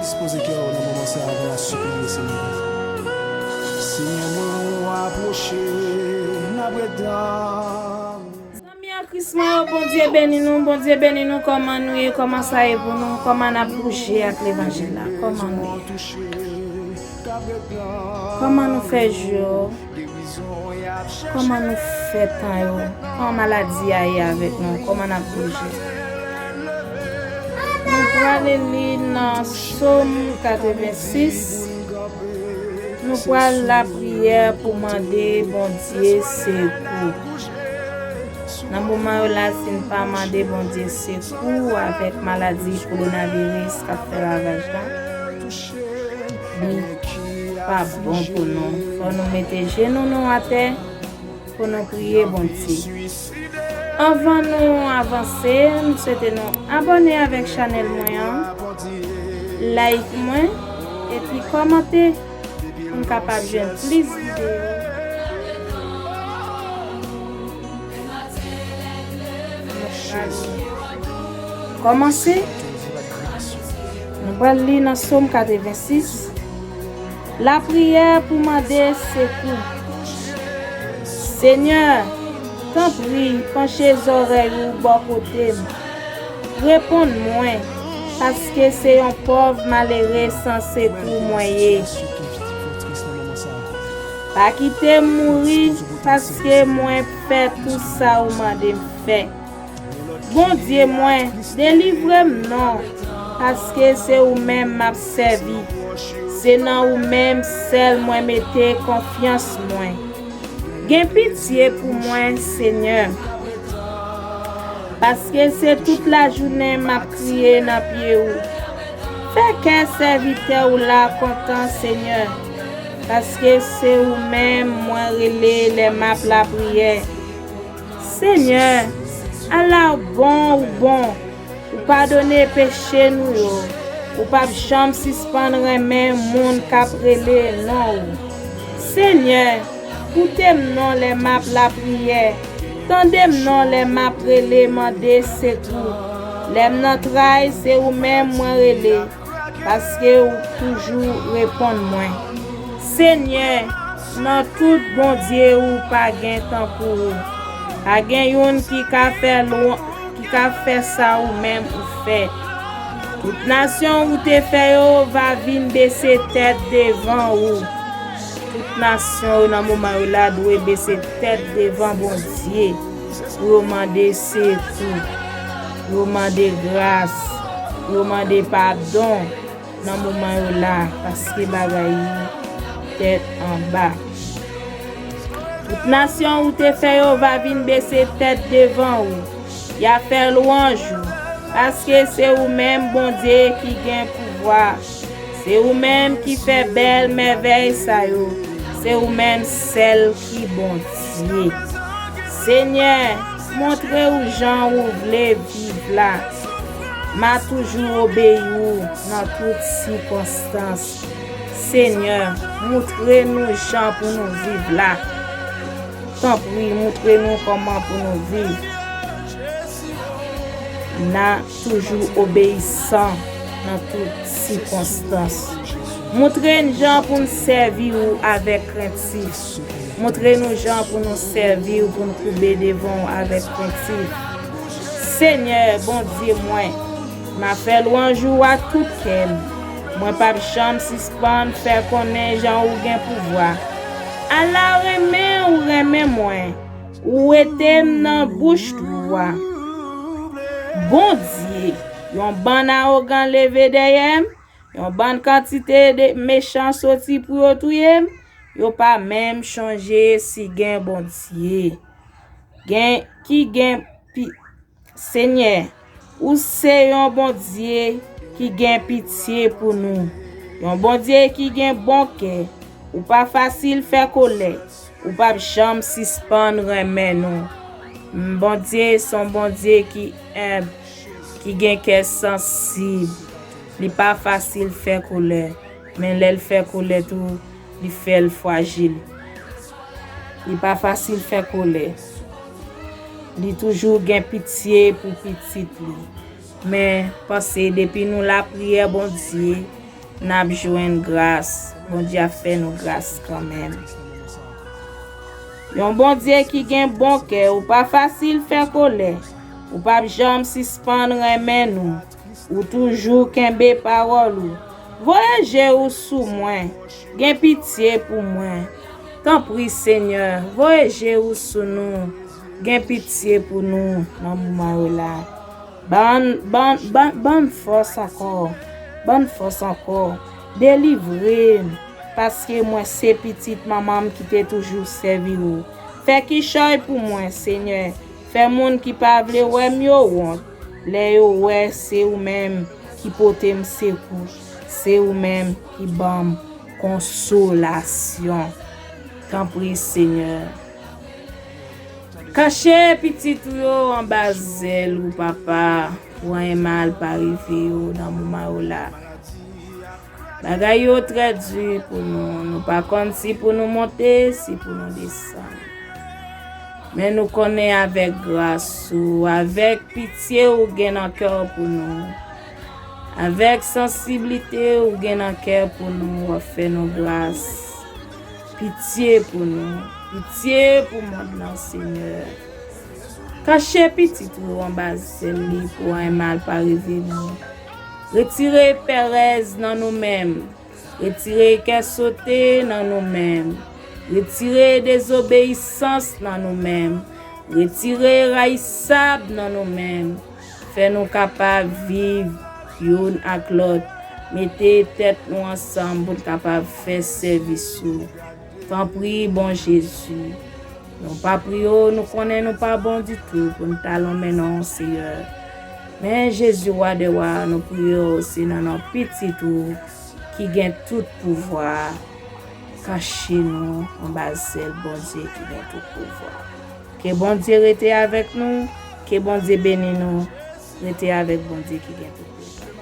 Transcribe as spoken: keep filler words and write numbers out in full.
Dispoze kè w nan moman sa a pou n ap sipliye Senyè. Senyè, nou apwoche, n ap ret dan. Zanmi an Kris mwen yo, Bondye beni nou, Bondye beni nou. Kòman nou ye? Kòman sa ye pou nou? Kòman n ap bouje ak levanjil la? Kòman nou ye? Kòman nou fè jou yo? Kòman nou fè tan yo? Kòman maladi a ye avèk nou? Kòman n ap bouje? Nou prale li nan Sòm katrevensis. Nou pral lapriyè pou mande Bondye sekou. Nan moman yo la, si n pa mande Bondye sekou avèk maladi kowonaviris k ap fè ravaj la, li pa bon pou nou. Fò nou mete jenou nou atè pou nou priye Bondye. Anvan nou avanse, m swete nou abòne avèk chanèl mwen an, like mwen, epi kòmante pou n kapab jwenn plis videyo. Kòmanse, nou pral li nan Sòm katrevensis. Lapriyè pou mande sekou. Senyè, tanpri, panche zòrèy ou bò kote m. Reponn mwen, paske se yon pòv malere san sekou mwen ye. Pa kite m mouri, paske mwen fè tout sa ou mande m fè. Bondye mwen, delivre m non, paske se ou menm m ap sèvi. Se nan ou menm sèl mwen mete konfyans mwen. Gen pitye pou mwen, Senyè, paske se tout lajounen m ap kriye nan pye ou. Fè kè sèvitè ou la kontan, Senyè, paske se ou menm mwen rele lè m ap lapriyè. Senyè, ala bon ou bon, ou padone peche nou yo, ou p ap janm sispann renmen moun k ap rele non ou. Senyè, koute m non lè m ap lapriyè, tande m non lè m ap rele mande sekou. Lè m nan tray, se ou menm mwen rele, paske ou toujou reponn mwen. Senyè, nan tout bondye ou pa gen tankou ou. Pa gen youn ki ka fè lwan, ki ka fè sa ou menm ou fè. Tout nasyon ou te fè yo va vin bese tèt devan ou. Tout nasyon yo nan moman yo la dwe bese tèt devan Bondye pou yo mande sekou, pou yo mande gras, pou yo mande padon nan moman yo la, paske bagay yo tèt anba. Tout nasyon ou te fè yo va vin bese tèt devan ou. Y a fè lwanj ou, paske se ou menm Bondye ki gen pouvwa. Se ou menm ki fè bèl mèvèy sa yo. Se ou menm sèl ki Bondye. Senyè, montre ou jan ou vle viv la. M a toujou obeyi ou nan tout sikonstans. Senyè, montre nou jan pou nou viv la. Tanpri, montre nou kòman pou nou viv. N a toujou obeyisan nan tout sikonstans. Montre n jan pou n sèvi ou avèk krentif. Montre nou jan pou nou sèvi ou, pou n koube devan w avèk krentif. Senyè, Bondye mwen, m a fè lwanj ou ak tout kè m. Mwen p ap janm sispann fè konnen jan ou gen pouvwa. Ala renmen ou renmen mwen, ou wete m nan bouch twou a. Bondye, yon bann awogan leve dèyè m, yon bann kantite de mechan soti pou yo touye m, yo pa menm chonje si gen Bondye. Gen, ki gen pi-, Senyè, ou se yon Bondye ki gen pitye pou nou, yon Bondye ki gen bon kè. Ou pa fasil fè kolè, ou p ap janm sispann renmen nou. M, Bondye se yon Bondye ki enb, ki gen kè sansib. Li pa fasil fè kolè, men lè l fè kolè tou, li fè l frajil. Li pa fasil fè kolè. Li toujou gen pitye pou pitit li. Men, panse depi nou lapriyè Bondye, n ap jwenn gras. Bondye ap fè nou gras kanmenm. Yon Bondye ki gen bon kè, ou pa fasil fè kolè. Ou p ap janm sispann renmen nou. Ou toujou kenbe pawòl ou. Voye je ou sou mwen. Gen pitye pou mwen. Tanpri, Senyè, voye je ou sou nou. Gen pitye pou nou nan moman yo la. Ban, ban, ban, ban fòs ankò. Ban fòs ankò. Delivre m. Paske mwen se pitit manman m ki te toujou sèvi ou. Fè kichòy pou mwen, Senyè. Fè moun ki pa vle wè m yo wont. Lè yo wè se ou menm ki pote m sekou. Se ou menm ki ban m konsolasyon. Tanpri, Senyè. Kache pitit ou yo anba zèl ou, Papa, pou anyen mal pa rive yo nan moman yo la. Bagay yo trè di pou nou. Nou pa konn si pou nou monte, si pou nou desann. Men nou konnen avèk gras ou, avèk pitye ou gen nan kè w pou nou, avèk sansiblite ou gen nan kè pou nou, w ap fè nou gras. Pitye pou nou. Pitye pou mond lan, Senyè. Kache pitit ou anba zèl li pou anyen mal pa rive nou. Retire pèrèz nan nou menm. Retire kè sote nan nou menm. Retire dezobeyisans nan nou menm. Retire rayisab nan nou menm. Fè nou kapab viv youn ak lòt. Mete tèt nou ansanm pou n kapab fè sèvis ou. Tanpri, bon Jezi. Nou pa priye w, nou konnen nou pa bon ditou pou n ta lonmen non w, Seyè. Men Jezi, Wa dè wa, nou priye w, se nan non Pitit ou ki gen tout pouvwa. Kache nou anba zèl Bondye ki gen tout pouvwa. Ke Bondye rete avèk nou, ke Bondye beni nou, rete avèk Bondye ki gen tout pouvwa.